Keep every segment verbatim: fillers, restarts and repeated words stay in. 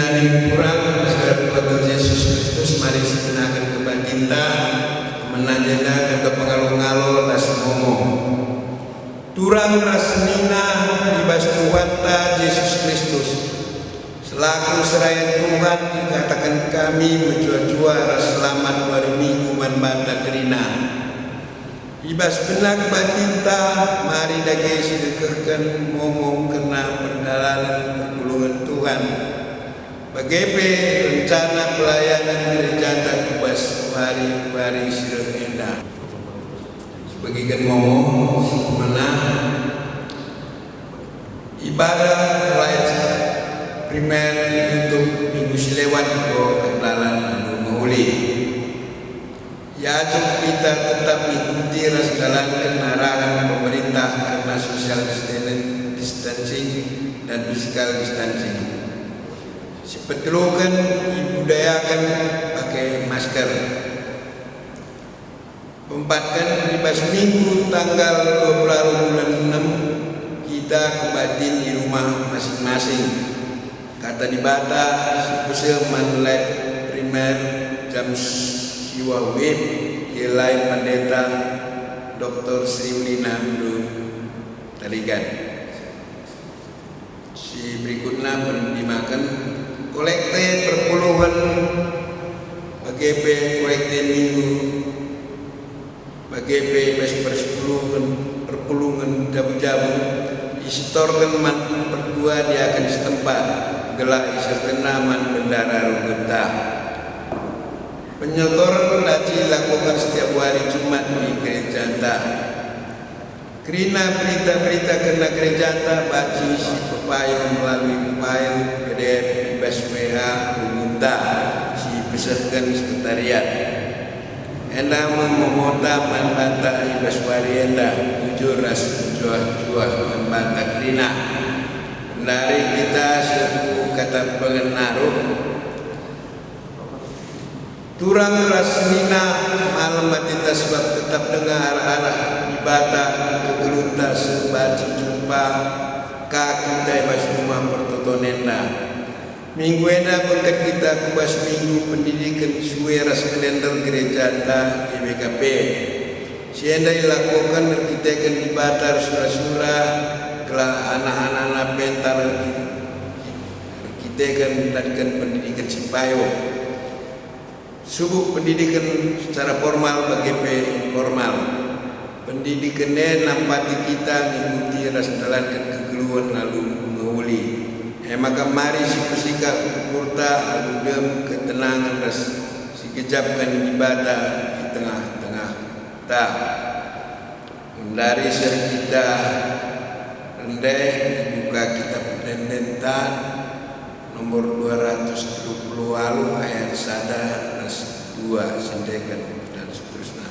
Turang ras Tuhan Jesus Kristus, mari sikenaken kebatinta, mena jenda kata pengalo-ngalo ras momo. Turang ras senina i bas Tuhanta Jesus Kristus. Selaku serayan Tuhan, ikataken kami mejuah-juah ras selamat wari Minggu man banta kerina. I bas bena kebatinta, mari dage sidengkehken momo kerna perdalanen perpulungen Tuhan, bage pe rencana pelayanan gerejanta ku bas wari-wari si reh enda. Sibagiken momo, si pemena, ibadah mulai primer YouTube minggu si lewat enggo erdalan alu mehuli. Iajuk kita tetap ngikuti ras nggalanken arahan pemerintah kerna social distan-, distancing dan physical distancing. Sipeteluken, ibudayaken pake masker. Peempatken, i bas minggu tanggal dua puluh walu bulan enem, kita kebatin i rumah masing-masing. Kata Dibata si pese man live primer jam siwah WIB, ielai Pendeta Doktor Sri Ulina Melu Tarigan. Si berikutna pendimaken kolekte perpulungen, bage pe kolekte minggu, bage pe bas persepulungen, perpulungen jabu-jabu, isetorken man pertua diaken setempat, gelah iserkenna man bendahara runggunta. Penyotoren banci ilakoken setiap wari Jumat i gerejanta. Kerina berita-berita kerna gerejanta banci sipepayo melalui file P D F i bas W A runggunta si ipesehken sekretariat. Enda me momota man banta i bas wari enda, bujur ras mejuah-juah man banta kerina. Pendari kita seh ku kata pengenaruh. Turang ras senina, malem ateta sebab tetap denga arah-arah Dibata, kegeluhenta seh banci jumpa ka kita i bas rumah pertoton enda. Minggu enda bengket kita ku bas minggu pendidiken sue ras kalender gerejanta G B K P. Si enda ilakoken erkiteken Dibata ersura-sura, gelah anak-anakna pentar erki-, erkiteken ndatken pendidiken si payo. Subuk pendidiken secara formal bage pe informal. Pendidiken e nampati kita ngikuti ras ndalanken kegeluhen alu mehuli. E maka mari sipesikap ukurta alu dem ketenangen ras sigejapken Dibata i tengah-tengahta. Mendari seh kita rende, ibuka Kitab Ende-Endenta nomor dua ratus telu puluh walu ayat sada ras dua, sendeken dan seterusna.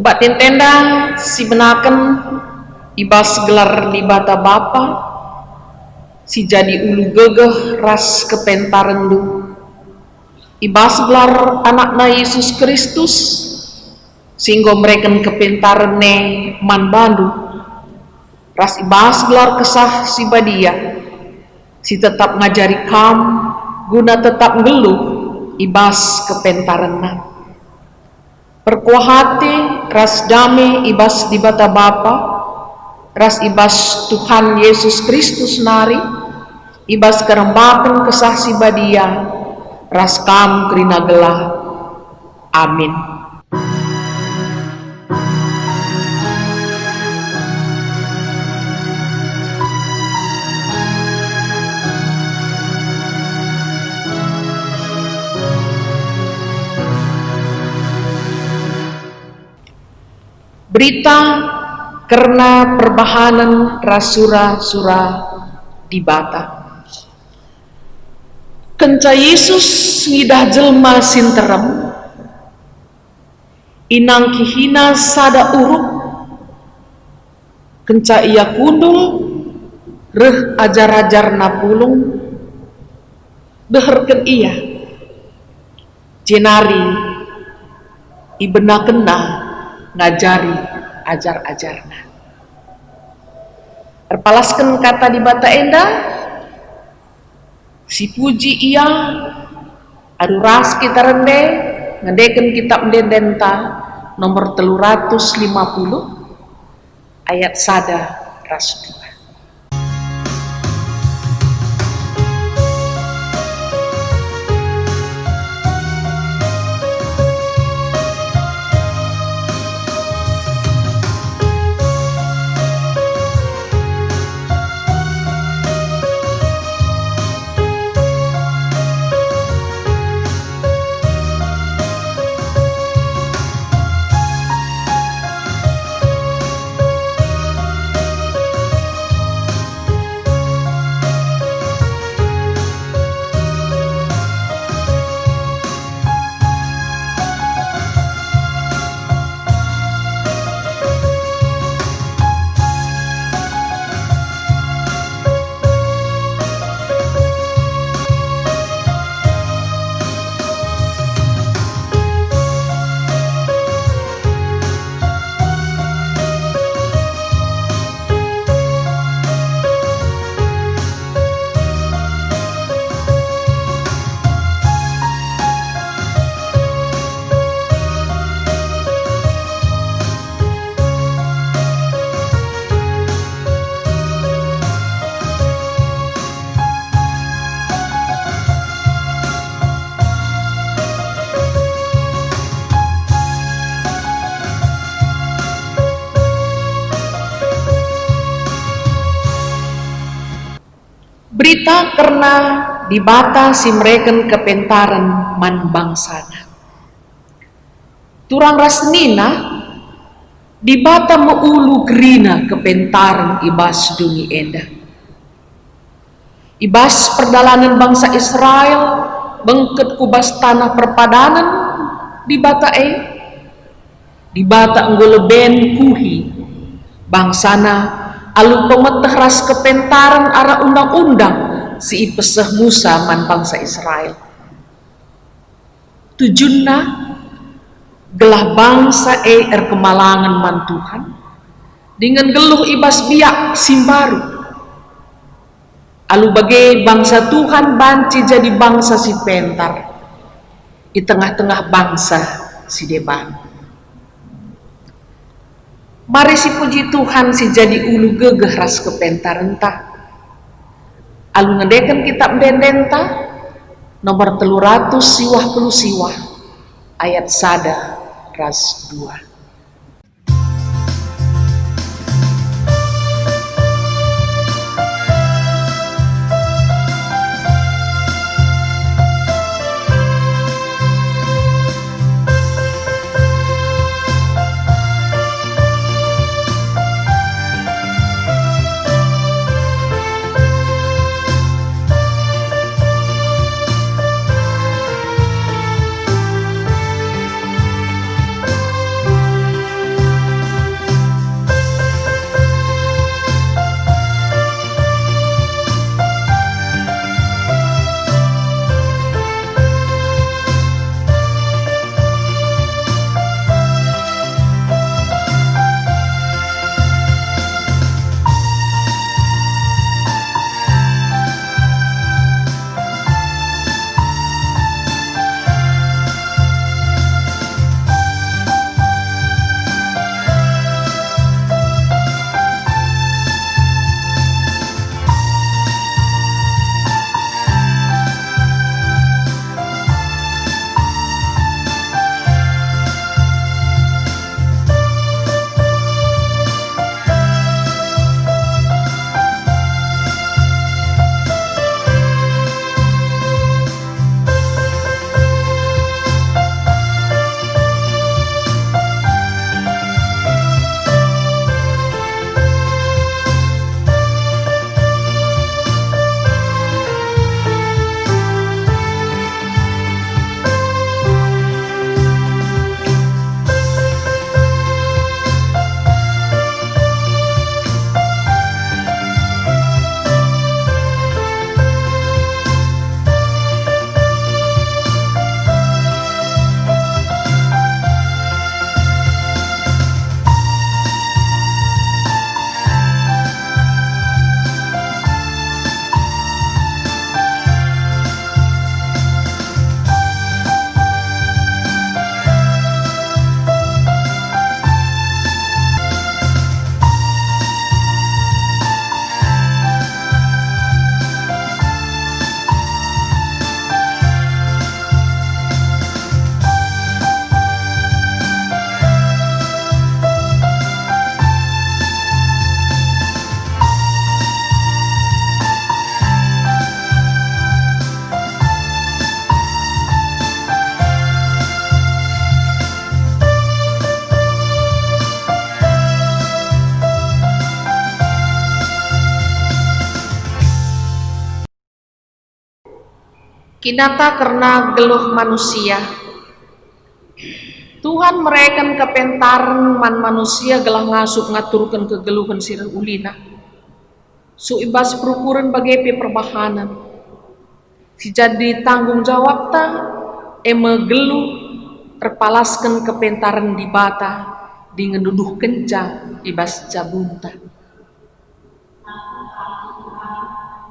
Baktin enda sibenaken i bas gelar Dibata Bapa, si jadi ulu gegeh ras kepentarenndu, i bas gelar AnakNa Yesus Kristus, si enggo mereken kepentaren e man bandu, ras i bas gelar Kesah Si Badia, si tetap ngajari kam guna tetap nggeluh i bas kepentarenNa. Perkuah ate ras dame i bas Dibata Bapa, ras i bas Tuhan Yesus Kristus nari, i bas kerembaken Kesah Si Badia, ras kam kerina gelah. Amin. Berita kerna perbahanen ras sura-sura Dibata. Kenca Yesus ngidah jelma si nterem, inangkihina sada uruk. Kenca ia kundul, reh ajar-ajarNa pulung, deherken ia, jenari ibenakenNa ngajari ajar-ajarNa. Erpalasken Kata Dibata enda, sipuji ia alu ras kita rende ngendeken Kitap Ende-endenta nomor telu ratus lima puluh, ayat sada ras dua. Berita kerna Dibata si mereken kepentaren man bangsaNa. Turang ras senina, Dibata me ulu kerina kepentaren i bas doni enda. I bas perdalanen bangsa Israel bengket ku bas taneh perpadanen Dibata e, Dibata enggo leben kuhi bangsaNa alu pemeteh ras kepentaren arah undang-undang si ipeseh Musa man bangsa Israel. Tujunna gelah bangsa e erkemalangen man Tuhan, dingen nggeluh i bas biak si mbaru. Alu bage bangsa Tuhan banci jadi bangsa si pentar i tengah-tengah bangsa si deban. Mari sipuji Tuhan si jadi ulu gegeh ras kepentarenta. Alu ngendeken Kitap Ende-endenta, nomor telu ratus siwah puluh siwah, ayat sada ras dua. Kinata kerna geluh manusia. Tuhan mereken kepentaren man manusia gelah ngasup ngaturken kegeluhen si reh ulina. Suk i bas perukuren bage pe perbahanen. Si jadi tanggung jawabta, e me geluh erpalasken kepentaren Dibata dingen nuduhkenca i bas jabunta. Aku, Tuhan,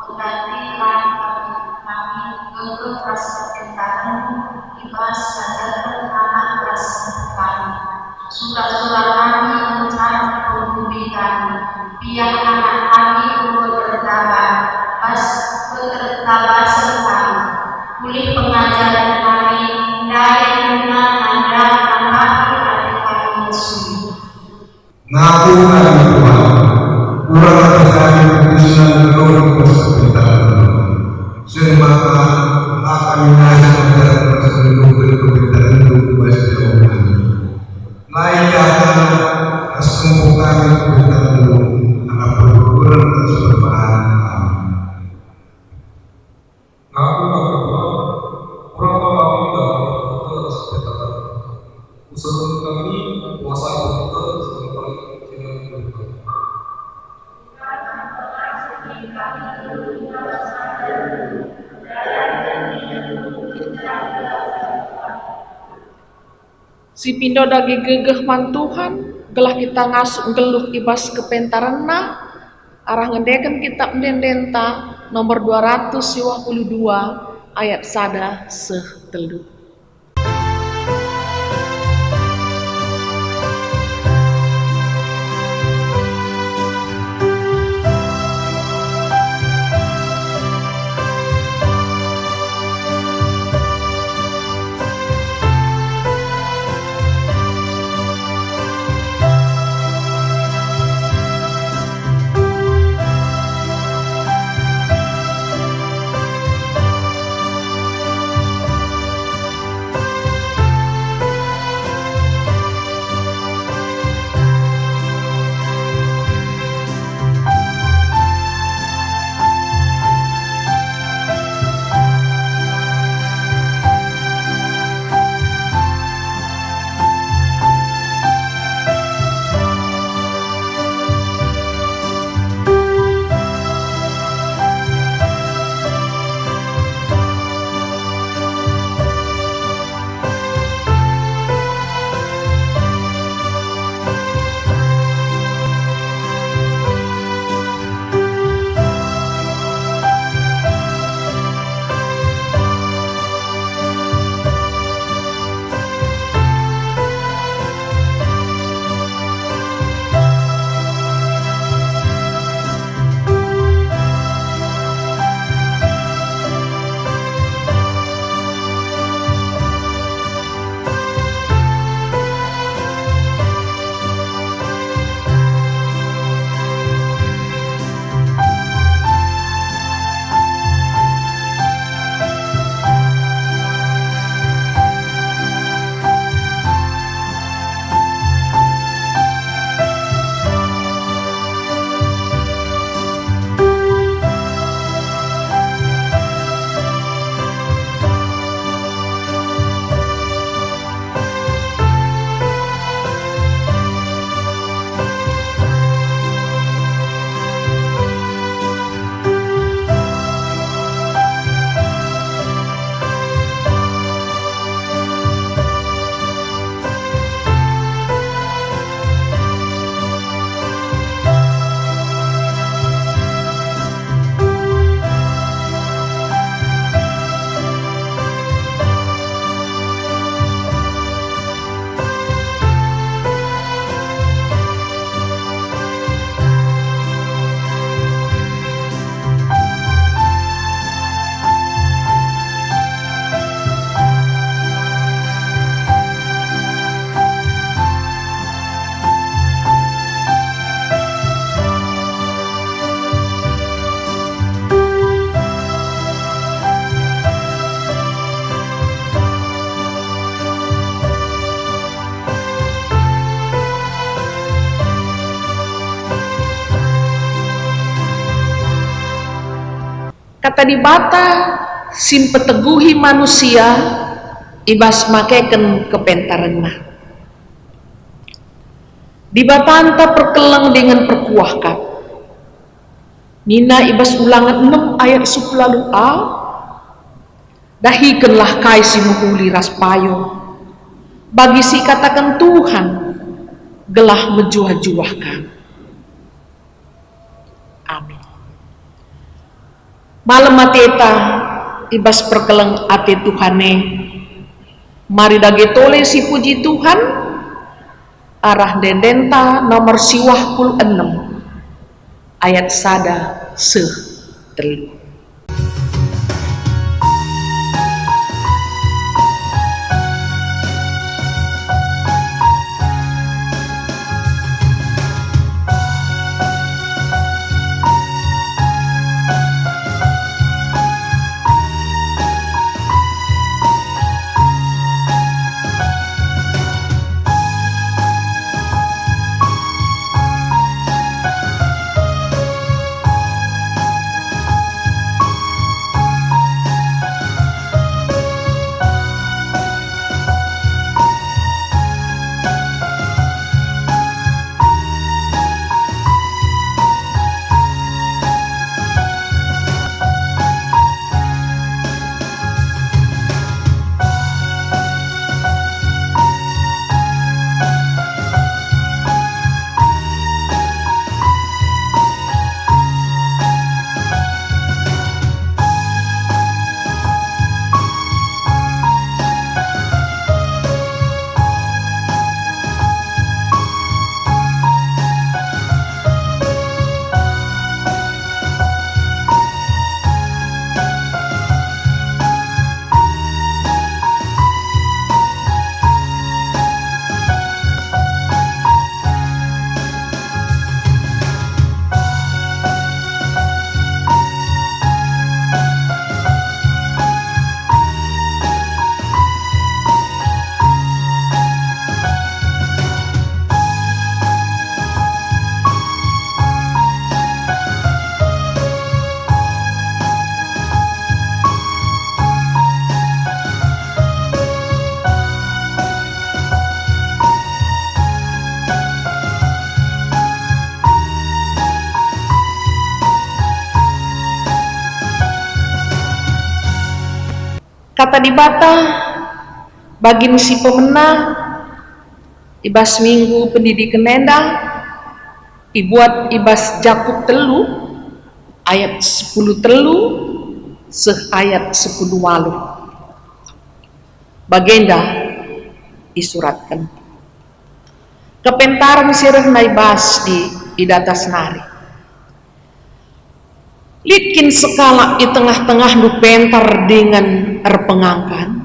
pengganti kami gegeh ras kepentaren i bas ngajarken anak ras kami. Sura-sura kami ngenca pengumbi kami, biar anak kami enggo tertabar bas ketertabasen kami. Ulih pengajaren kami ndai guna nanda nambahi ate kami mesui. Ngaku kami, Tuhan, kurang ajar kami kerina geluh i bas kepentaren. Seh maka, la kami ngasup ngajarken ras nggeluhken kepentarenNdu i bas jaman kami. La idah ras tempuh kami kepentarenNdu, anak perbururen ras perbahanen kami. Ngaku kami, Tuhan, kurang kami dalam kepentaren. Kuserahken kami kuasa kepentaren si paling kena. Sipindo dage gegeh man Tuhan, gelah kita ngasup nggeluh i bas kepentarenNa, arah ngendeken Kitap Ende-endenta nomor dua ratus siwah puluh dua ayat sada seh telu. Kata Dibata Si mpeteguhi manusia i bas makeken kepentarenna. Dibatanta perkeleng dingen perkuah kap. Nina i bas Ulangen enem ayat sepuluh a, "Dahikenlah kai si mehuli ras payo, bagi si ikataken Tuhan, gelah mejuah-juah kam." Amin. Malem ateta i bas perkeleng ate Tuhan e, mari dage tole sipuji Tuhan, arah ende-endenta nomor siwah puluh enem, ayat sada seh telu. Kata Dibata bagin si pemena i bas Minggu Pendidiken enda ibuat i bas Jakup telu ayat sepuluh telu seh ayat sepuluh waluh. Bagenda isuratken. Kepentaren si rehna i bas di, i datas nari. Lit kin sekalak i tengah-tengahndu pentar dingen erpengangkan?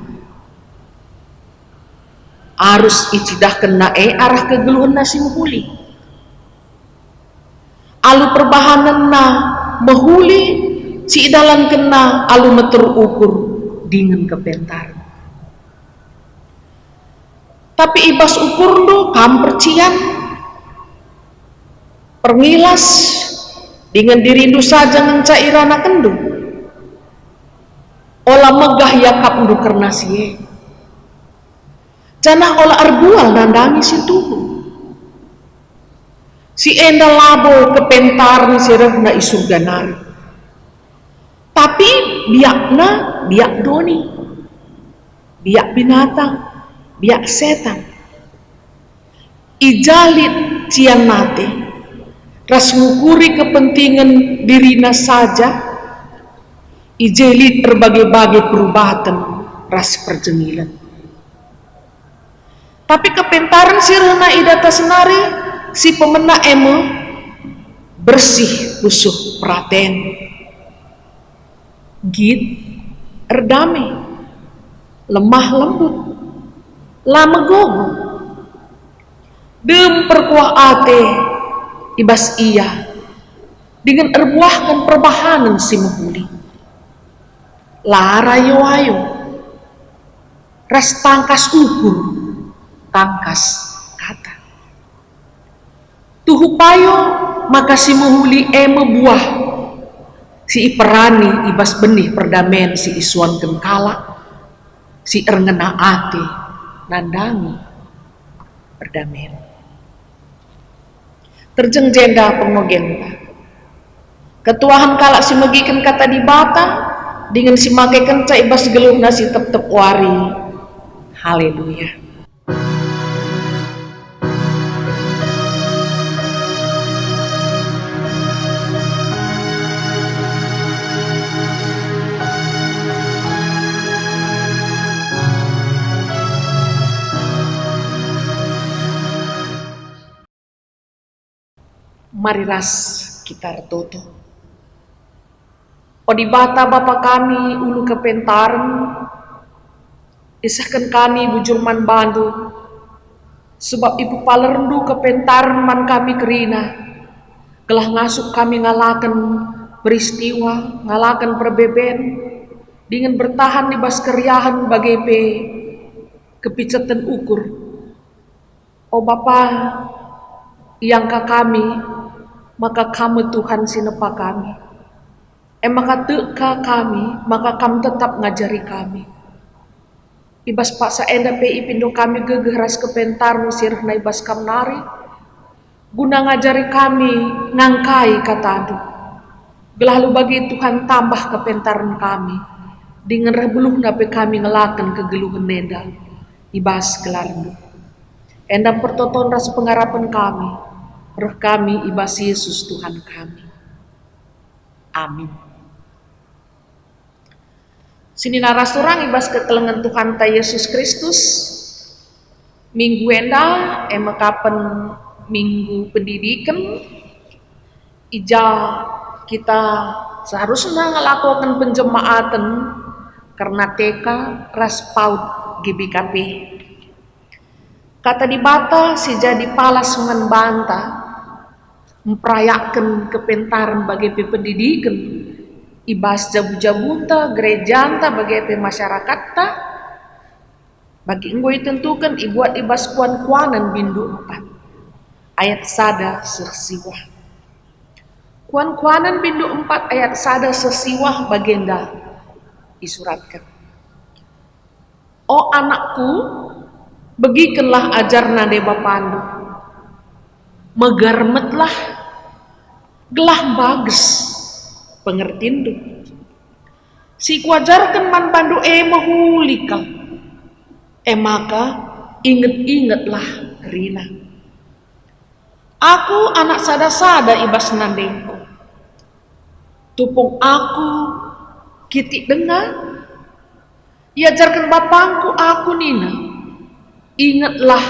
Arus icidahkenna e arah kegeluhenna si mehuli. Alu perbahanenna mehuli si idalankenna alu meteruk ukur dingen kepentaren. Tapi i bas ukurndu kam percian, perngilas, dingen dirindu saja ngenca iranakenndu. Ola megah iakapndu kerna si e, janah ola erbual nandangi si tuhu. Si enda labo kepentaren si rehna i Surga nari, tapi biakna biak doni, biak binatang, biak setan. I ja lit cian mate ras ngukuri kepentingen dirina saja, i je lit erbage-bage perubaten ras perjengilen. Tapi kepentaren si rehna i datas nari si pemena e me bersih pusuh peraten, nggit, erdame, lemah lembut, la megogo, dem perkuah ate i bas ia, dingen erbuahken perbahanen si mehuli, la rayo-ayo, ras tangkas ukur, tangkas kata. Tuhu payo maka si mehuli e me buah, si iperani i bas benih perdamen si isuanken kalak si erngena ate nandangi perdamen. Terjeng jenda pengogenta. Ketuahen kalak si megiken kata Dibata, dingen si makekenca i bas geluhna si tep-tep wari. Haleluya. Mari ras kita ertoto. O Dibata Bapa kami, ulu kepentaren, isehken kami bujur man bandu, sebab ipepalerndu kepentaren man kami kerina, gelah ngasup kami ngalaken peristiwa, ngalaken perbeben, dingen bertahan i bas keriahen bage pe kepiceten ukur. O Bapa, iangka kami maka Kam me Tuhan si nepa kami. E maka tek ka kami maka Kam tetap ngajari kami. I bas paksa enda pe ipindo kami gegeh ras kepentarmu si rehna i bas Kam nari, guna ngajari kami ngangkai kataNdu. Gelah alu bage Tuhan tambah kepentaren kami, dingen reh beluhna pe kami ngelaken kegeluhen enda i bas gelarNdu. Enda pertoton ras pengarapen kami, reh kami i bas Yesus Tuhan kami. Amin. Senina ras turang i bas kekelengen Tuhanta Yesus Kristus, minggu enda e mekapen Minggu Pendidiken, i ja kita seharusna ngelakoken penjemaaten kerna T K ras PAUD G B K P. Kata Dibata si jadi palas man banta, mperayaken kepentaren bage pe pendidiken, i bas jabu-jabunta, gerejanta, bage pe masyarakatta, bagi enggo itentuken ibuat i bas Kuan-kuanen bindu empat ayat sada seh siwah. Kuan-kuanen bindu empat ayat sada seh siwah bagenda isuratken. O anakku, begikenlah ajar nande bapandu. Megermetlah, gelah mbages pengertinndu. Si kuajarken man bandu e mehuli kal, e maka inget-ingetlah kerina. Aku anak sada-sada i bas nandengku. Tupung aku kitik denga, iajarken bapangku aku nina, "Ingetlah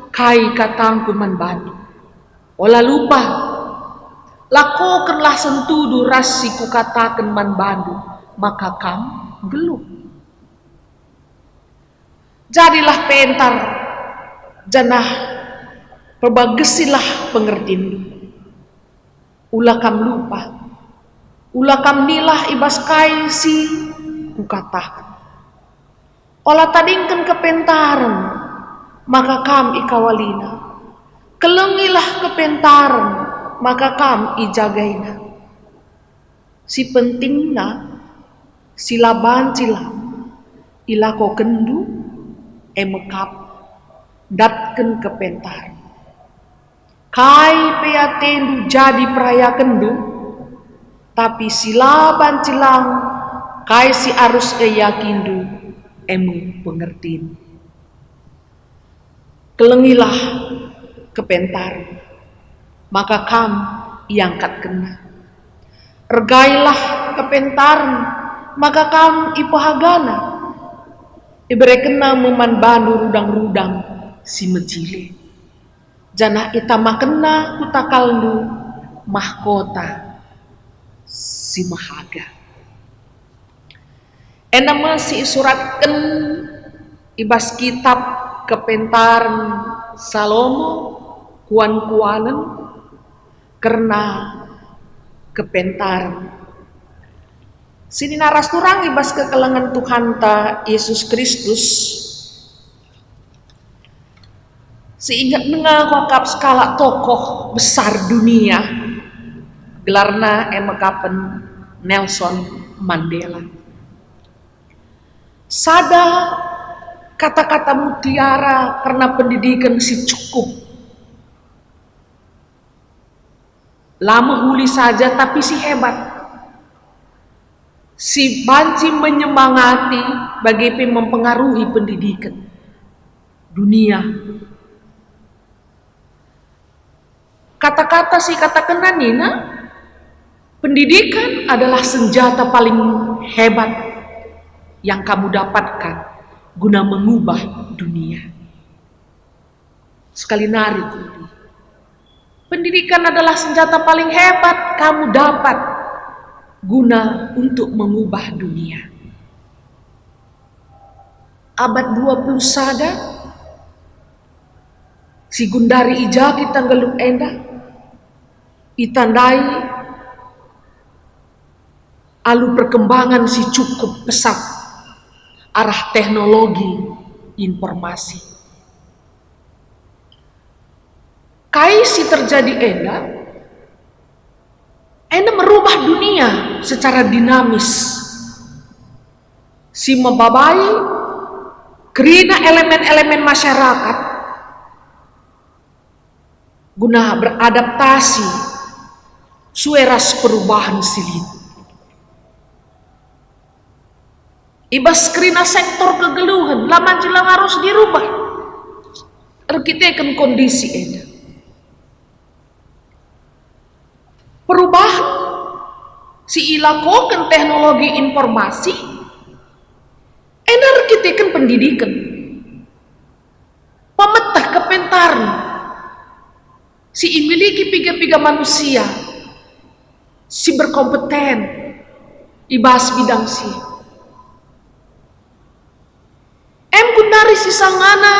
kai katangku man bandu. Ola lupa. Lakokenlah sentudu ras si kukataken man bandu, maka kam nggeluh." Jadilah pentar, janah perbagesilah pengertinndu. Ula kam lupa, ula kam nilah i bas kai si kukataken. Ola tadingken kepentaren, maka kam ikawalina. Kelengilah kepentaren, maka kam ijagaina. Si pentingna, si la banci lang ilakokenndu, e me kap ndatken kepentaren. Kai pe atendu jadi perayakenndu, tapi si la banci lang kai si arus e iakinndu, e me pengertin. Kelengilah kepentaren, maka kam iangkatkenna. Ergailah kepentaren, maka kam ipehagana. Iberekenna me man bandu rudang-rudang si mejile, janah itamakenna ku takalndu mahkota si mehaga. Enda me si isuratken i bas kitap kepentaren Salomo, kuan-kuanen kerna kepentaren. Senina ras turang i bas kekelengen Tuhanta Yesus Kristus, si inget denga kuakap sekalak tokoh besar dunia, gelarna e mekapen Nelson Mandela. Sada kata-kata mutiara kerna pendidiken si cukup. La mehuli saja, tapi si hebat. Si banci menyemangati, bage pe mempengaruhi pendidiken dunia. Kata-kata si ikatakenna nina, "Pendidikan adalah senjata paling hebat yang kamu dapatkan guna mengubah dunia." Sekali nari kudi, pendidikan adalah senjata paling hebat kamu dapat guna untuk mengubah dunia. Abad dua puluh sada, si gundari i ja kita nggeluh enda, itandai alu perkembangan si cukup pesat arah teknologi informasi. Kai si terjadi enda? Enda merubah dunia secara dinamis, si mebabai kerina elemen-elemen masyarakat guna beradaptasi sue ras perubahan si lit. I bas kerina sektor kegeluhen, la banci lang arus dirubah erkiteken kondisi enda. Perubahan si ilakoken teknologi informasi enda erkiteken pendidiken. Pemeteh kepentaren si imiliki piga-piga manusia si berkompeten i bas bidang si. Em gundari si sangana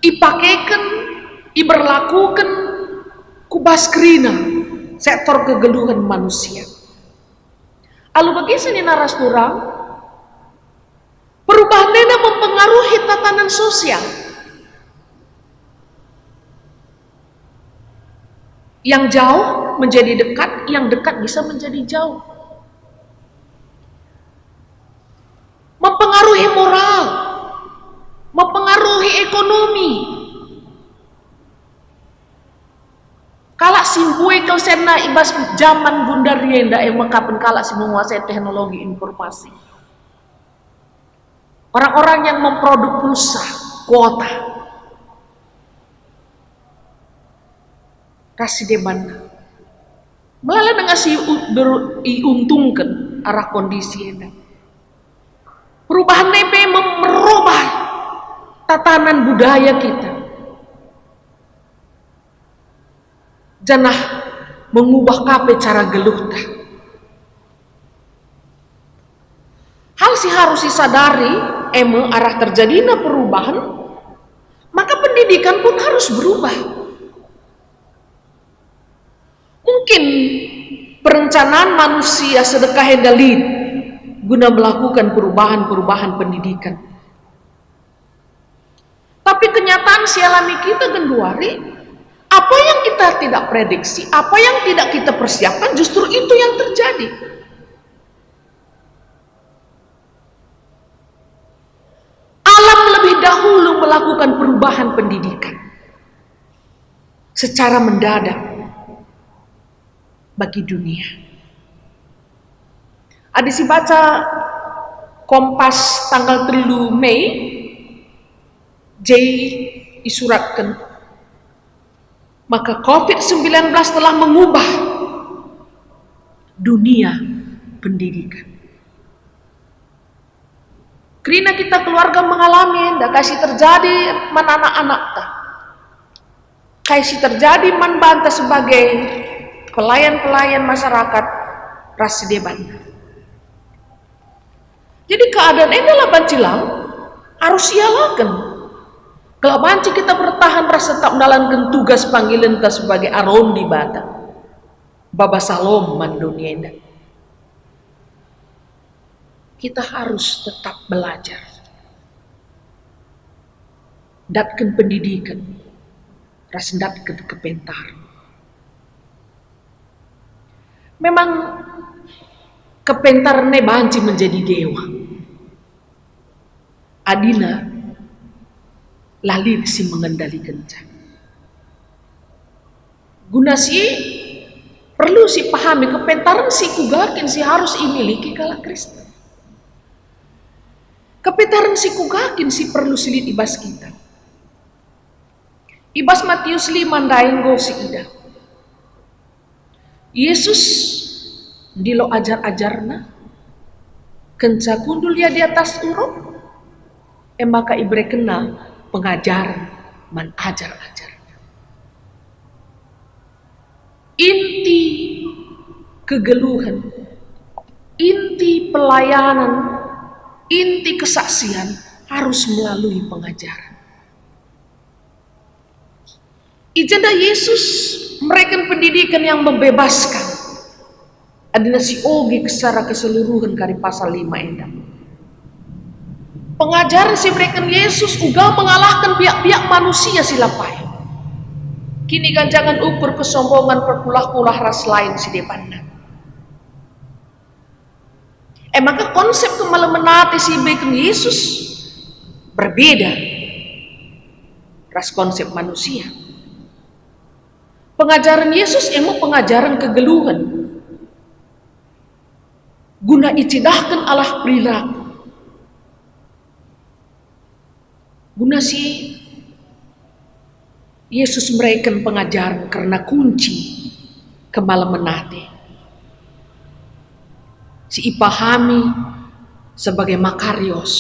ipakeken, iberlakuken ku bas kerina sektor kegeluhen manusia. Alu bage senina ras turang, perubahan enda mempengaruhi tatanan sosial. Yang jauh menjadi dekat, yang dekat bisa menjadi jauh. Mempengaruhi moral, mempengaruhi ekonomi. Kalak si mbue kal senna i bas jaman gundari enda e mekapen kalak si menguasai teknologi informasi. Orang-orang yang memproduk pulsa, kuota, ras si debanna. Melala denga si u-, ber-, iuntungken arah kondisi enda. Perubahan e pe mem-, merubah tatanan budaya kita. Janah mengubah ka pe cara geluhta. Hal si harus isadari, e me arah terjadina perubahan, maka pendidikan pun harus berubah. Mungkin perencanaan manusia sedekah enda lit guna melakukan perubahan-perubahan pendidikan. Tapi kenyataan si alami kita genduari, apa yang kita tidak prediksi, apa yang tidak kita persiapkan, justru itu yang terjadi. Alam lebih dahulu melakukan perubahan pendidikan secara mendadak bagi dunia. Adi sibaca Kompas tanggal telu Mei, J isuratken, maka covid sembilan belas telah mengubah dunia pendidikan. Kerina kita keluarga mengalami enda, kai si terjadi man anak-anakta, kai si terjadi man banta sebagai pelayan-pelayan masyarakat ras si deban. Jadi keadaan enda la banci lang arus ialaken. Gelah banci kita bertahan ras tetap ndalanken tugas panggilenta sebagai aron Dibata, baba salom man doni enda. Kita harus tetap belajar. Ndatken pendidiken ras ndatken kepentaren. Memang kepentaren e banci menjadi dewa. Adina la lit si mengendalikenca. Guna si e, perlu sipahami kepentaren si kuga kin si harus imiliki kalak Kristen. Kepentaren si kuga kin si perlu si lit i bas kita. I bas Matius lima ndai enggo siida. Jesus ndilo ajar-ajarNa, kenca kundul Ia di atas urup, e maka iberekenNa pengajaren man ajar-ajarNa. Inti kegeluhen, inti pelayanan, inti kesaksian harus melalui pengajaren. I jenda Jesus mereken pendidikan yang membebaskan. Adina siogi secara keseluruhen kari pasal lima enda. Pengajaren si ibereken Jesus uga mengalahken biak-biak manusia si la paik. Kiniganjangen ukur, kesombongan, perkulah-kulah ras lain si debanna. E maka konsep kemalemen ate si ibereken Jesus berbeda ras konsep manusia. Pengajaren Jesus e me pengajaren kegeluhen guna icidahken arah perilaku. Guna si Jesus mereken pengajaren kerna kunci kemalemen ate si ipahami sebagai makarios,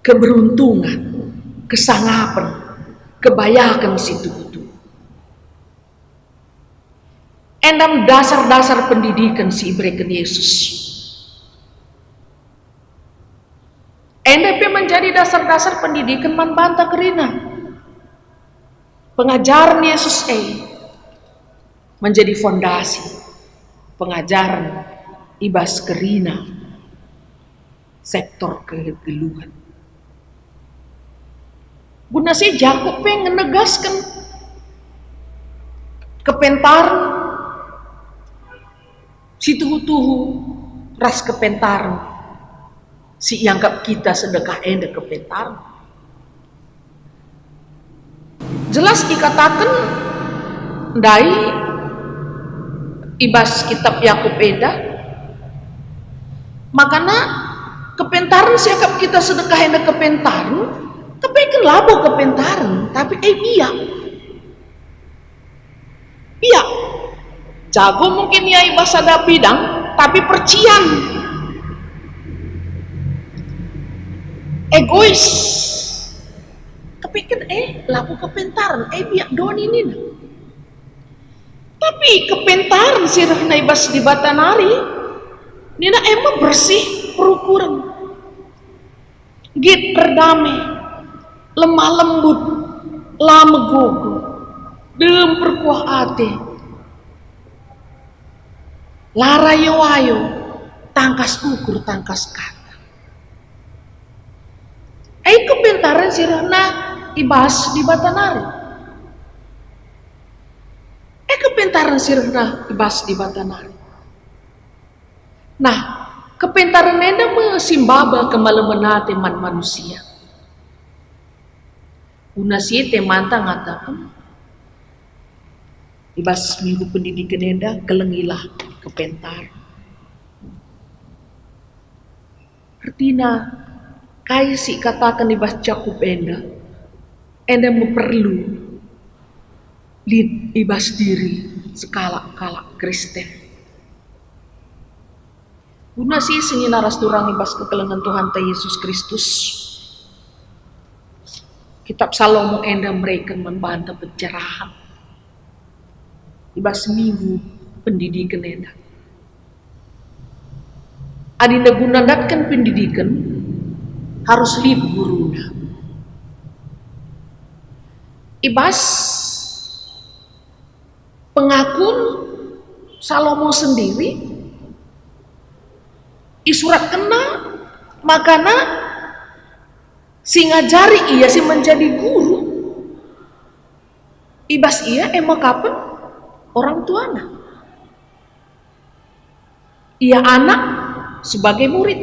keberuntungan, kesangapen, kebayaken si tuhu-tuhu. Enda me dasar-dasar pendidiken si ibereken Jesus. Enda pe menjadi dasar-dasar pendidiken man banta kerina. Pengajaren Jesus e menjadi fondasi pengajaren i bas kerina sektor kegeluhen. Guna si Jakup pe ngenegasken kepentaren si tuhu-tuhu ras kepentaren si ianggap kita sedekah enda kepentaren. Jelas ikataken ndai i bas kitab Yakub enda, makana kepentaren si akap kita sedekah enda kepentaren, kepeken labo kepentaren, tapi e biak. Biak. Jago mungkin ia i bas sada bidang, tapi percian. Egois. Kepeken, eh, labo kepentaren, eh, biak doni nina. Tapi kepentaren si rehna i bas Dibata nari, nina e me bersih perukuren. Nggit erdame, lemah lembut, la megogo, dem perkuah ate, la rayo-ayo, tangkas ukur, tangkas kata. E kepentaren si rehna i bas Dibata nari. E kepentaren si rehna i bas Dibata nari. Nah, kepentaren enda me si maba kemalemen ate man manusia. Guna si e temanta ngataken, i bas Minggu Pendidiken enda, kelengilah kepentaren. Ertina, kai si ikataken i bas Jakup enda, enda me perlu lit i bas diri sekalak-kalak Kristen. Guna si senina ras turang i bas kekelengen Tuhanta Yesus Kristus, Kitab Salomo enda mereken man banta pencerahan i bas Minggu Pendidiken enda. Adina guna ndatken pendidiken, harus lit guruna. I bas pengakun Salomo sendiri, isuratkenna makana si ngajari ia si menjadi guru, i bas ia e me kapen orang tuana. Ia anak sebagai murid.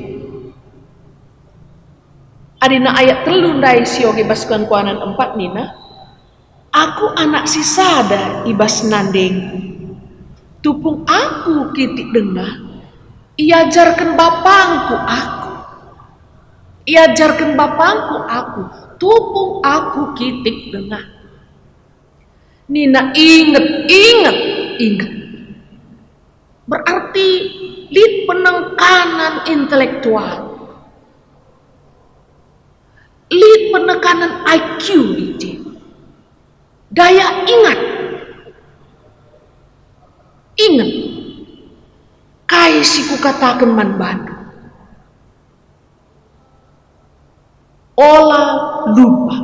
Adina ayat telu ndai sioge bas kuan-kuanen empat nina, "Aku anak sisada i bas nandengku. Tupung aku kitik denga, iajarken bapangku aku. Iajarken bapangku aku, tupung aku kitik denga." Nina, "Inget, inget, inget." Berarti lit penekanan intelektual. Lit penekanan I Q i je. Daya ingat. Inget kai si kukataken man bandu. Ola lupa.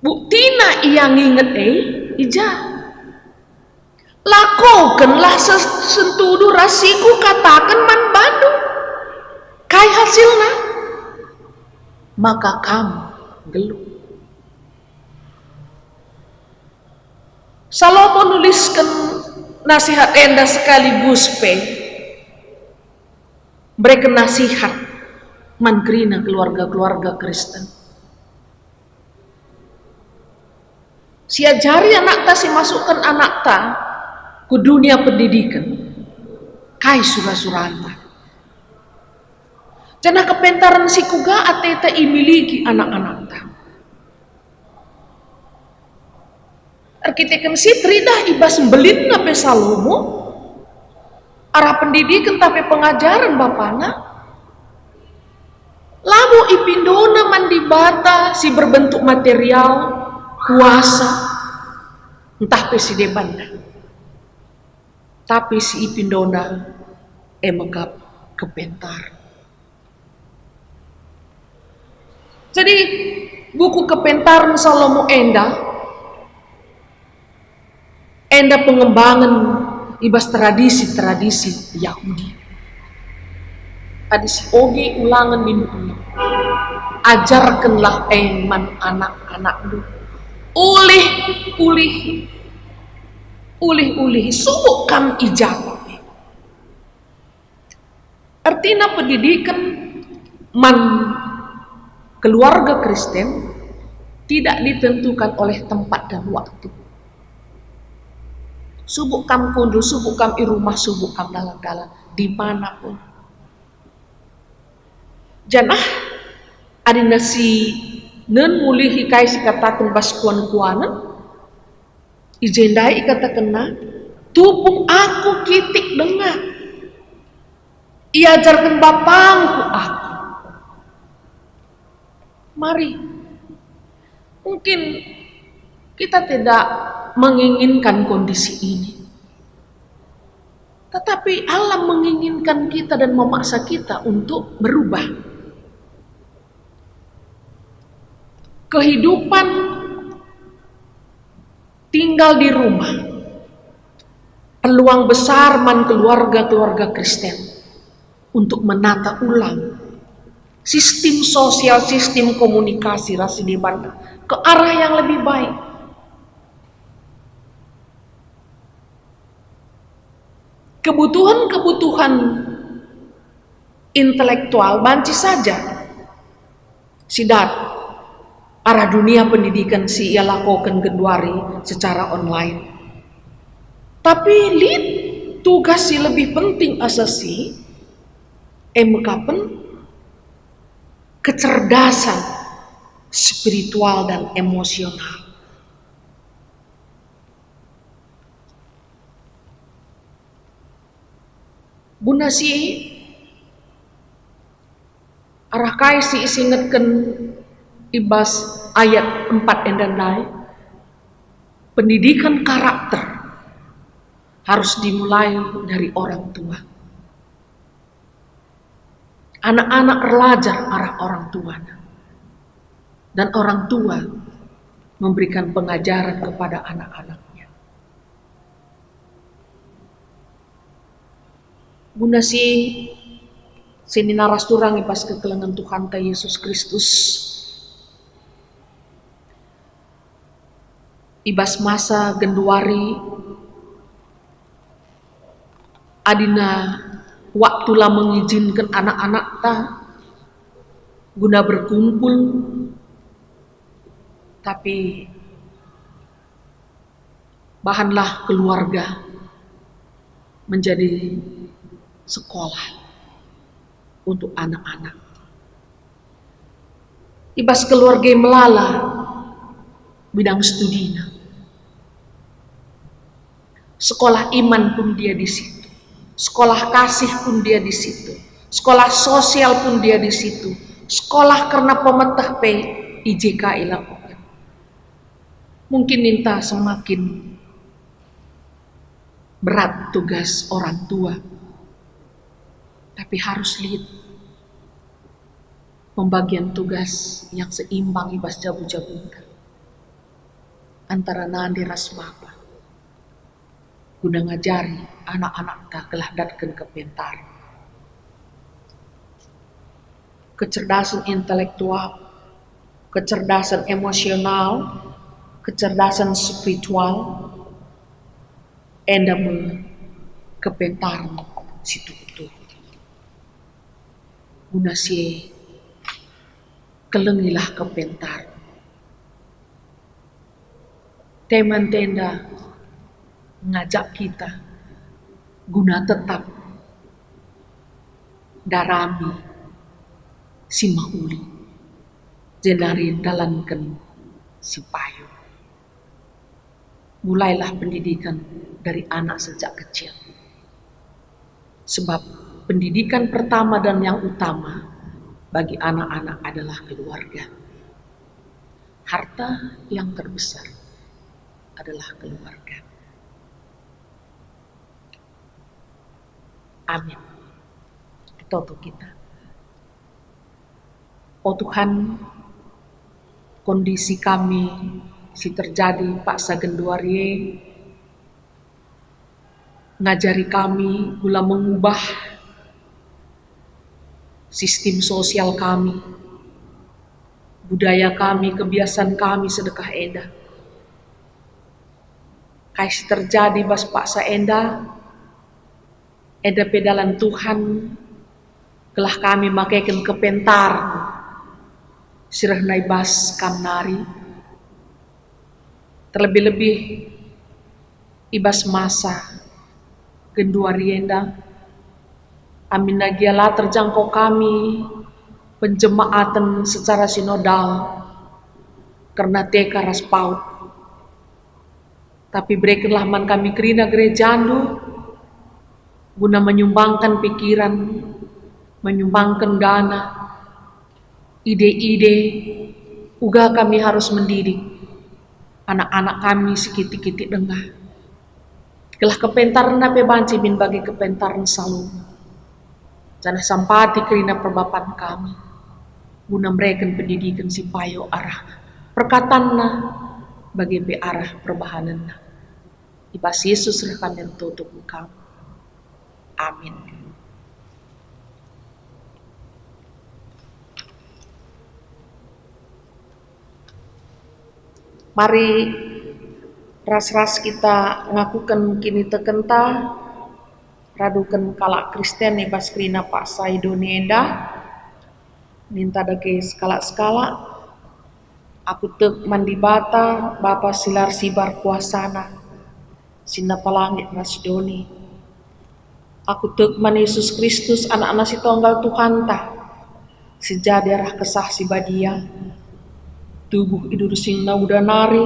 Buktina ia nginget e, i ja. Lakokenlah ses-, sentudu ras si kukataken man bandu. Kai hasilna? Maka kam nggeluh. Salomo nulisken nasihat enda sekaligus pe mereken nasihat man kerina keluarga-keluarga Kristen. Siajari anakta, simasukken anakta ku dunia pendidiken, kai sura-suranta. Janah kepentaren si kuga ateta imiliki anak-anakta. Erkiteken si teridah i bas mbelinna pe Salomo, arah pendidiken tapi pengajaren bapana, labo ipindona man Dibata si berbentuk material, kuasa, ntah pe si debanna. Tapi si ipindona e mekap kepentaren. Jadi, buku kepentaren Salomo enda, enda pengembangen i bas tradisi-tradisi Yahudi. Adi si oge ulangen nindu, "Ajarkenlah e man anak-anakndu. Ulih, ulih, ulih-ulihi, subuk kam i japa e." Ertina pendidiken man keluarga Kristen tidak ditentukan oleh tempat dan waktu. Subuk kam kundul, subuk kam i rumah, subuk kam dalan-dalan, dimanapun. Janah adina si nen mulihi kai si kataken bas kuan-kuanen, i je ndai ikatakenna, "Tupung aku kitik denga, iajarken bapangku aku." Mari, mungkin kita tidak menginginkan kondisi ini. Tetapi Allah menginginkan kita dan memaksa kita untuk berubah. Kehidupan tinggal di rumah, peluang besar man keluarga-keluarga Kristen untuk menata ulang sistem sosial, sistem komunikasi ras si debanna ke arah yang lebih baik. Kebutuhan-kebutuhan intelektual banci saja si dat arah dunia pendidikan si ia lakoken genduari secara online. Tapi lit tugas si lebih penting asa si, e mekapen kecerdasan spiritual dan emosional. Guna si arah kai si isingetken i bas ayat empat enda ndai, pendidikan karakter harus dimulai dari orang tua. Anak-anak erlajar arah orang tuana, dan orang tua memberikan pengajaran kepada anak-anaknya. Guna si senina ras turang i bas kekelengen Tuhanta Yesus Kristus, i bas masa genduari, Adina waktu la mengijinken anak-anakta guna berkumpul, tapi bahanlah keluarga menjadi sekolah untuk anak-anak. I bas keluarga e melala bidang studina. Sekolah iman pun dia di situ. Sekolah kasih pun dia di situ. Sekolah sosial pun dia di situ. Sekolah kerna pemeteh pe i je ka ilakoken. Mungkin ninta semakin berat tugas orang tua, tapi harus lit pembagian tugas yang seimbang i bas jabu-jabunta antara nande ras bapa, guna ngajari anak-anakta gelah ndatken kepentaren. Kecerdasan intelektual, kecerdasan emosional, kecerdasan spiritual, enda me kepentaren si tuhu-tuhu. Guna si e, kelengilah kepentaren. Tema enda ngajak kita guna tetap ndarami si mehuli, jenari ndalanken si payo. Mulailah pendidikan dari anak sejak kecil. Sebab pendidikan pertama dan yang utama bagi anak-anak adalah keluarga. Harta yang terbesar adalah keluarga. Amin. Ertoto kita. O Tuhan, kondisi kami si terjadi paksa genduari e ngajari kami guna mengubah sistem sosial kami, budaya kami, kebiasaan kami sedekah enda. Kai si terjadi bas paksa enda, enda pe dalan Tuhan, gelah kami makeken kepentaren si rehna i bas Kam nari, terlebih-lebih i bas masa genduari enda, aminna gia la terjangkau kami penjemaaten secara sinodal kerna T K ras PAUD. Tapi berekenlah man kami kerina gerejaNdu guna menyumbangken pikiran, menyumbangken dana, ide-ide, uga kami harus mendidik anak-anak kami si kitik-kitik denga. Gelah kepentarenna pe banci min bagi kepentaren Salomo. Janah sampati kerina perbapan kami, guna mereken pendidiken si payo arah perkatanna, bage pe arah perbahanenna. I bas Yesus reh kami ertoto ku Kam. Amin. Mari ras-ras kita ngakuken kinitekenta, raduken kalak Kristen i bas kerina paksa i doni enda. Ninta dage sekalak-sekalak, aku tek man Dibata, Bapa si la ersibar kuasaNa, si napa langit ras doni. Aku tek man Yesus Kristus, AnakNa si Tonggal Tuhanta, si jadi arah Kesah Si Badia, tubuh idursingNa uda nari,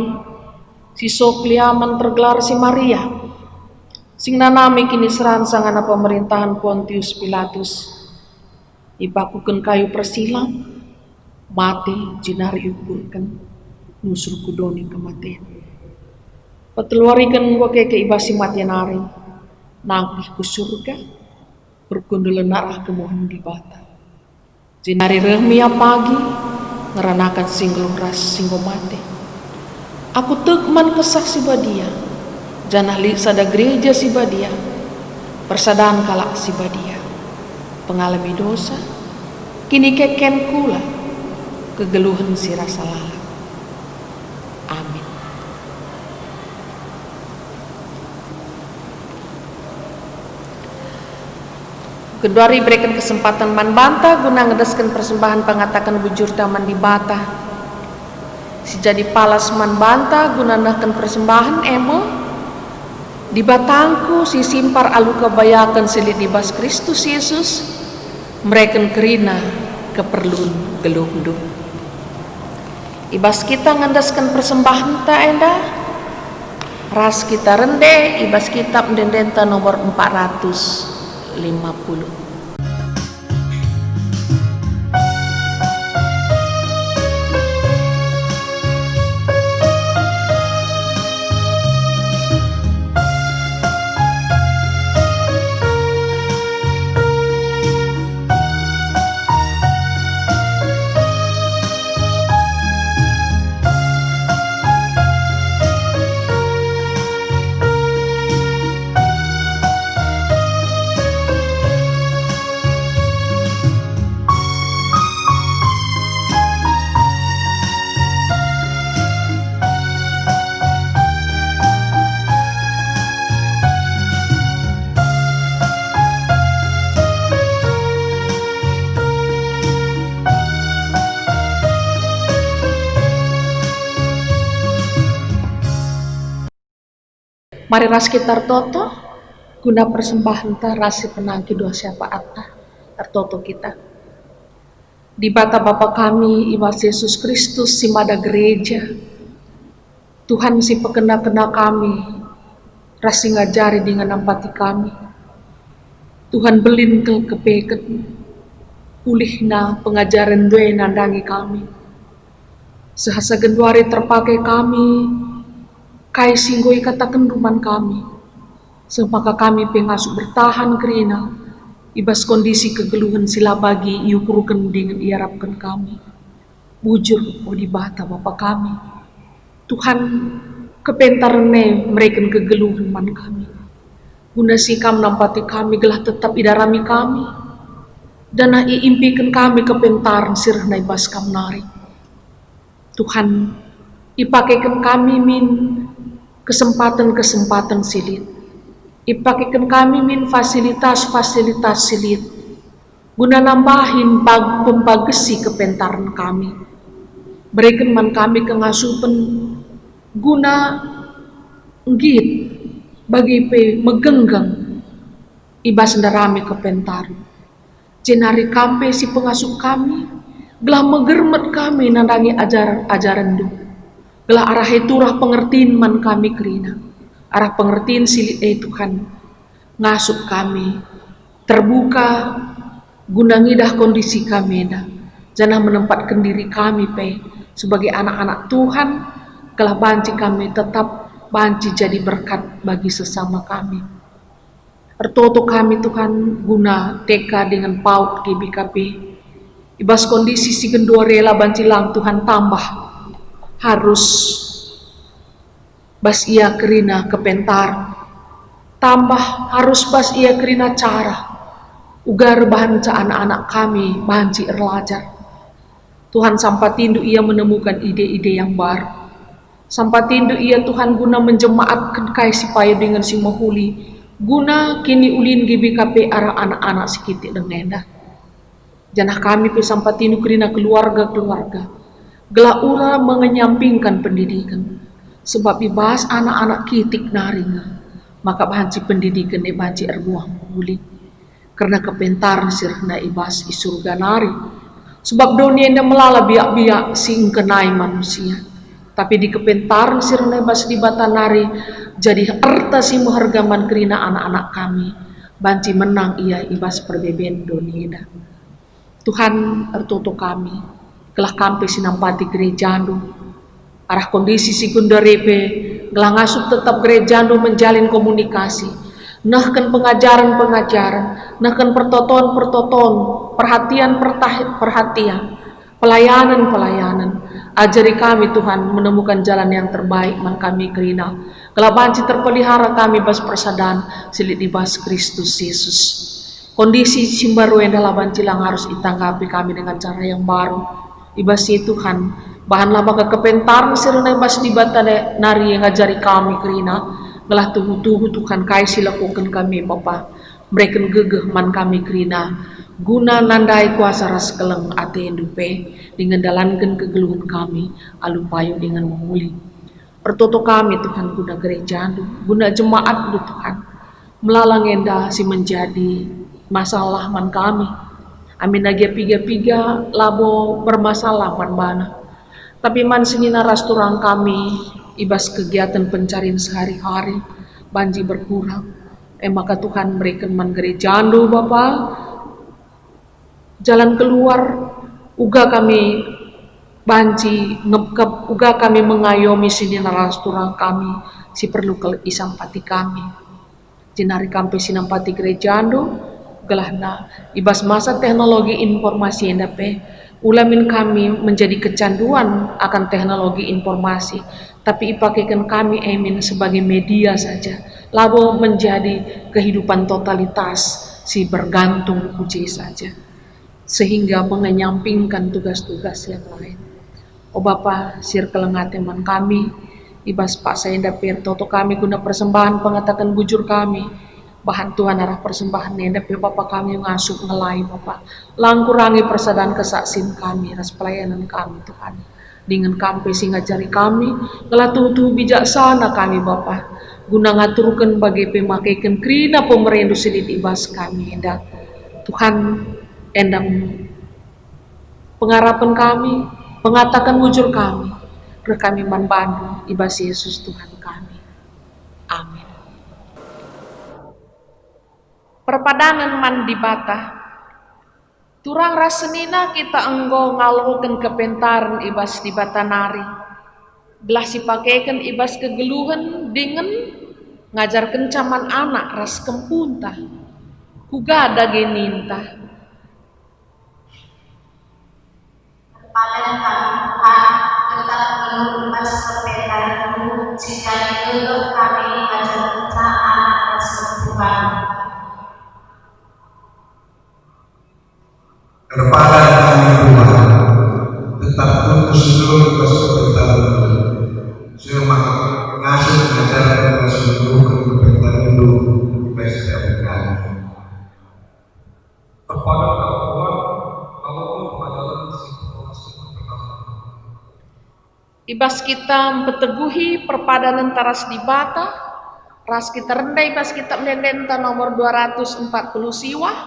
si sok liaman tergelar si Maria, si ngenanami kiniseran sangana pemerintahen Pontius Pilatus, ipakuken kayu persilang, mate, jenari iukurken, nusur ku doni kematen. Peteluariken enggo keke i bas si mate nari, nangkih ku Surga, perkundulna arah kemuhen Dibata. Jenari reh me ia pagi, ngeranaken si nggeluh ras si enggo mate. Aku tek man Kesah Si Badia, janah lit sada gereja si badia, persadan kalak si badia, pengalemi dosa, kinikeken kula, kegeluhen si rasa lalap. Amin. Genduari ibereken kesempaten man banta guna ngedesken persembahen pengataken bujurta man Dibata. Si jadi palas man banta guna nehken persembahen e me, Dibatangku si simpar alu kebayaken si lit i bas Kristus Yesus, mereken kerina keperlun geluhndu. I bas kita ngendesken persembahenta enda, ras kita rende i bas kitab ende-endenta nomor empat ratus lima puluh. Mari ras kita ertoto, guna persembahenta ras si penangki doa syafaatta. Ertoto kita. Dibata Bapa kami, i bas Yesus Kristus si mada gereja, Tuhan si pekena-kena kami, ras si ngajari dingen nampati kami. Tuhan, belin kal kepeken, ulihna pengajaren ndai nandangi kami. Seh asa genduari terpake kami, kai si enggo ikatakenndu man kami, seh maka kami pe ngasup bertahan kerina i bas kondisi kegeluhen si la bagi iukurken dingen iarapken kami. Bujur, o Dibata Bapa kami, Tuhan, kepentaren e mereken kegeluhen man kami, guna si Kam nampati kami gelah tetap idarami kami, janah iimpiken kami kepentaren si rehna i bas Kam nari. Tuhan, ipakeken kami min kesempaten-kesempaten si lit. Ipakeken kami min fasilitas-fasilitas si lit guna nambahi pag-, pempagesi kepentaren kami. Bereken man kami kengasupen guna nggit, bage pe megenggeng i bas ndarami kepentaren. Jenari Kam pe si pengasup kami, gelah megermet kami nandangi ajar-ajarenndu, gelah arah e turah pengertin man kami kerina. Arah pengertin si lit e, Tuhan, ngasup kami terbuka guna ngidah kondisi kami enda, janah menempatken diri kami pe sebagai anak-anak Tuhan, gelah banci kami tetap banci jadi berkat bagi sesama kami. Ertoto kami, Tuhan, guna T K dingen PAUD G B K P. I bas kondisi si genduari e la banci lang, Tuhan, tambah arus bas ia kerina kepentaren. Tambah arus bas ia kerina cara, uga erbahanca anak-anak kami banci erlajar. Tuhan, sampatindu ia menemukan ide-ide yang baru. Sampatindu ia, Tuhan, guna menjemaatken kai si payo dingen si mehuli guna kiniulin G B K P arah anak-anak si kitik denga enda. Janah kami pe sampatindu kerina keluarga-keluarga, gelah ura mengenyampingkan pendidiken, sebab i bas anak-anak kitik nari nge maka banci pendidiken e banci erbuah mehuli. Kerna kepentaren si rehna i bas i Surga nari. Sebab doni enda melala biak-biak si engkenai manusia, tapi di kepentaren si rehna i bas Dibata nari jadi erta si meherga man kerina anak-anak kami, banci menang ia i bas perbeben doni enda. Tuhan, ertoto kami, gelah Kam pe si nampati gerejaNdu. Arah kondisi si genduari e pe, gelah ngasup tetap gerejaNdu menjalin komunikasi, nehken pengajaren-pengajaren, nehken pertoton-pertoton, perhatian-perhatian, pelayanen-pelayanen. Ajari kami, Tuhan, menemukan jalan yang terbaik man kami kerina, gelah banci terpelihara kami bas persadan si lit i bas Kristus Yesus. Kondisi si mbaru enda la banci lang arus itanggapi kami dengan cara yang baru. I bas si, Tuhan, bahanlah maka kepentaren si rehna i bas Dibata nari ngajari kami kerina, gelah tuhu-tuhu, Tuhan, kai si lakoken kami, Bapa. Mereken gegeh man kami kerina, guna nandai kuasa ras keleng atendu pe, dingen dalanken kegeluhen kami alu payo dingen mehuli. Ertoto kami, Tuhan, guna gerejandu, guna jemaatndu, Tuhan. Melala nge enda si menjadi masalah man kami. Amin age piga-piga labo bermasalah man bana. Tapi man senina ras turang kami i bas kegiatan pencarian sehari-hari banci berkurang. E maka Tuhan, beriken man gerejandu, Bapa, jalan keluar, uga kami banci ngepkep, uga kami mengayomi senina ras turang kami si perlu kal isampati kami. Jenari kam pe sinampati gerejandu, gelahna i bas masa teknologi informasi enda pe, ula min kami menjadi kecanduan akan teknologi informasi, tapi ipakeken kami e min sebagai media saja, labo menjadi kehidupan totalitas si bergantung ku je saja, sehingga mengenyampingkan tugas-tugas yang lain. O Bapa, si erkeleng ate man kami, i bas paksa enda pe ertoto kami guna persembahen pengataken bujur kami. Bahan Tuhan arah persembahen enda pe Bapa kami ngasup ngelai Bapa. Lang kurangi persadan kesaksin kami ras pelayanan kami, Tuhan. Dingen kam pe si ngajari kami, gelah tuhu-tuhu bijaksana kami, Bapa, guna ngaturken bage pe makeken kerina pemerendu si lit i bas kami enda. Tuhan, enda me pengarapen kami, pengataken bujur kami, reh kami man bandu i bas Yesus Tuhan kami. Amin. Perpadanen man Dibata. Turang ras senina kita enggo ngaloken kepentaren i bas Dibata nari, gelah sipakeken i bas kegeluhen dingen ngajarkenca man anak ras kempunta. Kuga dage ninta? Padan kami Tuhan, tetap nggeluh i bas kepentaren-Mu, si jadi gegeh kami ngajarkenca anak ras kempunta. Erpadan kami Tuhan, tetap kundus nggeluh i bas kepentaren-Mu, seh maka ngasup ngajarken ras nggeluhken kepentaren-Mu i bas setiap kami. Terpadan kami Tuhan, ngaloken pelajaran si perpulungen pertama. I bas kita mpeteguhi perpadanenta ras Dibata, ras kita rende i bas Kitab Ende-Endenta nomor dua ratus empat puluh siwah,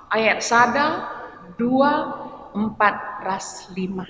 ayat sada, dua, empat, ras lima.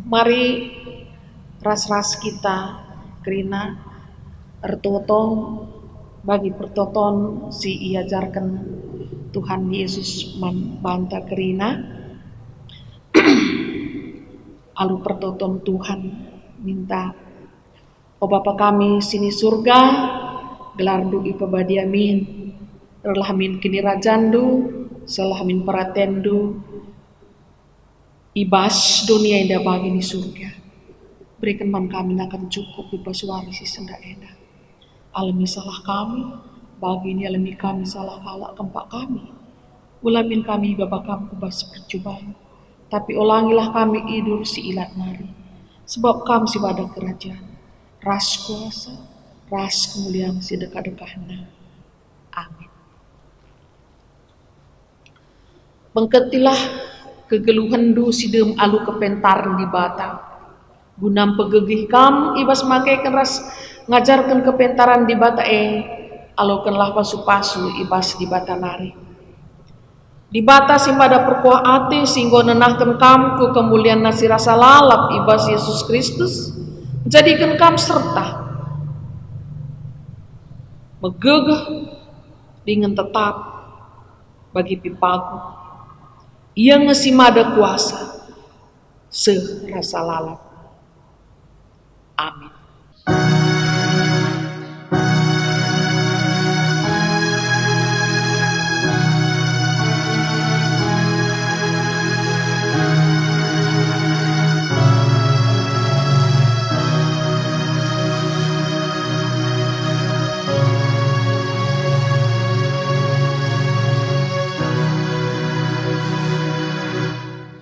Mari ras-ras kita kerina ertoto bagi pertoton si iajarken Tuhan Yesus man banta kerina. Alu pertoton Tuhan ninta, "O Bapa kami si ni Surga, gelarNdu ipebadia min, rehlah min kinirajanNdu, sehlah min peratenNdu, i bas doni enda bagi ni Surga. Bereken man kami nakan cukup i bas wari si sendah enda. Alemi salah kami, bagi ni alemi kami salah kalak kempak kami. Ula min kami ibaba Kam ku bas percuban, tapi olangilah kami idur si ilat nari. Sebab Kam si bada kerajan, ras kuasa, ras kemulian si dekah-dekahna. Amin." Bengketilah kegeluhenndu si dem alu kepentaren Dibata, guna mpegegeh kam i bas makeken ras ngajarken kepentaren Dibata e. Alokenlah pasu-pasu i bas Dibata nari. Dibata si mada perkuah ate si enggo nenahken kam ku kemulianNa si rasa lalap i bas Yesus Kristus, njadiken kam serta megegeh dingen tetap bagi pe paguh. Ia nge si mada kuasa seh rasa lalap. Amin.